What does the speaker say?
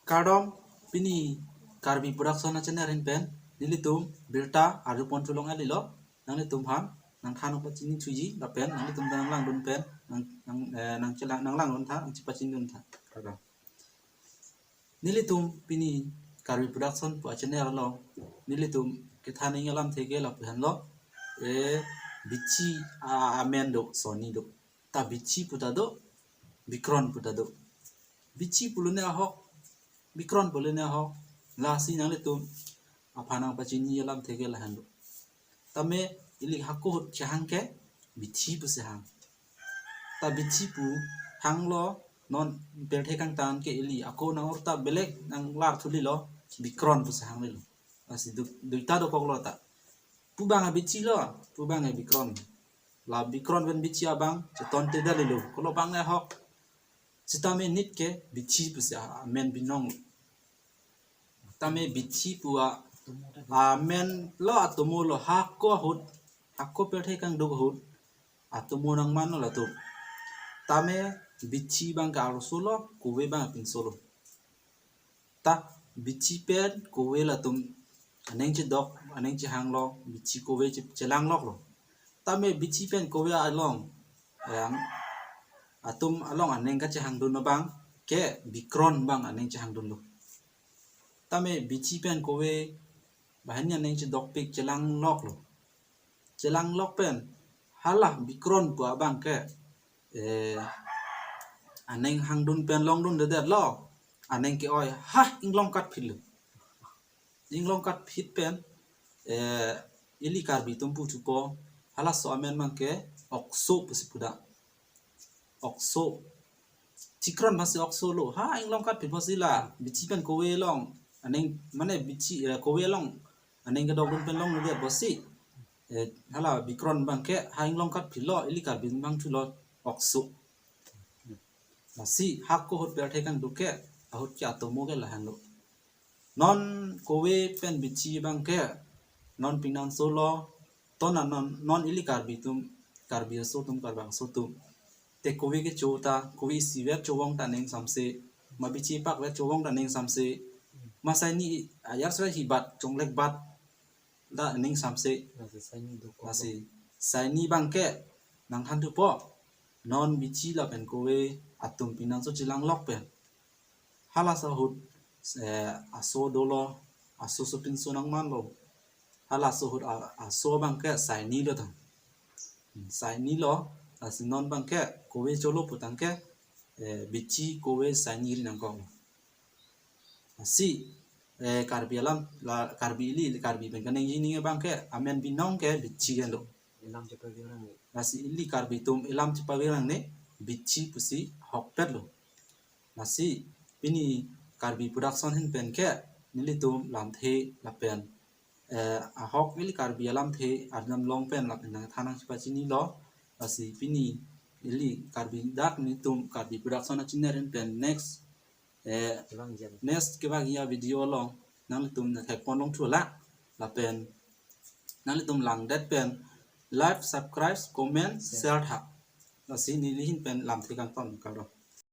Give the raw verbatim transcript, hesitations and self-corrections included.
Kardom, pini Karbi Production a channel ahin pen nelitum birta arjupon thu longle lo. Nanglitum aphan nangthan nangpachini thuji lapen nanglitum ta nanglangdun pen nang nang eh, nangchelang nanglangdun tha, nangchepachini dun tha. Kardom. Nelitum pini Karbi Production pu a channel along nelitum kethan nangji alamthe ke lapu henlo. Eh, bichi a amen do, soni do. Ta bichi pu ta do, bikron pu ta do. Bichi pulone ahok, bikron pulone ahok. Lasi nanglitum aphan nangpachini alamthe ke lahenlo. Tame ili hako ahut chehang ke bichi pusi hang. Ta bichi pu hanglo, non pirthe kangtan ke ili ako nang-or ta belek nanglar thuli lo, bikron pusi hang lo. Lasi du, duita dokoklo ta. Pu abang a bichi lo, pu abang a bikron. La bikron pen bichi abang cheton te dali lo. Kolo abang le ahok. Sitame nit ke bichi pusi a amen binong. Tame bichi pu a amen lo, atomo lo, hako ahut, hako pirthe kangduk ahut atomo nangmanlo latum. Tame bichi abang ke arloso lo, kove abang pinso lo. Ta bichi pen kove latum aning chedok, aning chehanglo, bichi kove che- chelangloklo. Tame bichi pen kove along, yang atum along aning kachehangdun abang ke bikron abang aning chehangdunlo. Tame bichi pen kove banghini aning chedokpik chelangloklo. Chelanglok pen hala bikron pu abang ke, eh, aning hangdun pen longdundedetlo. Aning ke-oi ha inglong katphitlo. Inglong katphit pen, eh, ili Karbi atum pu thupo, halaso amen abang ke okso pusi pu da. Okso. Chikron masi okso lo. Ha inglong katphit masi la bichi pen kove along aning, mane bichi, eh, kove along aning kedokdun pen longledet pusi, eh, hala bikron abang ke ha inglong katphitlo, ili Karbi abang thulo okso. Lasi hako ahut pirthe kangduk ke ahut ke atomo ke lahenlo. Non kove pen bichi abang ke non pinangso lo, ton a non, non ili Karbi atum, Karbi aso atum, Karbangso atum. Te kove kecho ta, kove isivet chovong ta aning samse, ma bichi pakvet chovong ta aning samse, ma saini ayar sra hibat, chonglek bat ta aning samse. Lasi saini dokok. Lasi saini abang ke nangthan thupo, non bichi lapen kove atum pinangso chelanglok pen halaso ahut, eh, aso dolo, aso sopinso nangmanlo. Halaso ahut a- aso abang ke saini lo tang. Hmm, saini lo, lasi non abang ke kove cholo putang ke, eh, bichi kove saini ri nangkok. Lasi, eh, Karbi alam, la Karbi ili, Karbi pen kaningjeji abang ke amen binong ke bichi henlo. Ilam chepavir nangne. Lasi ili Karbi atum ilam chepavir nangne, bichi pusi ahokpetlo. Lasi pini Karbi Production ahin pen ke nelitum lamthe lapen, eh, ahok ili Karbi alamthe arnam long pen lapen nangthan nangchepachinilo. Lasi pini ili Karbi dak nelitum Karbi Production a channel ahin pen next, eh, kevangji a- next kevangji a video along nanglitum nangthekpon longthu la, lapen nanglitum langdet pen like, subscribe, comment, share tha. Lasi neli ahin pen lamthe kangton, kardom.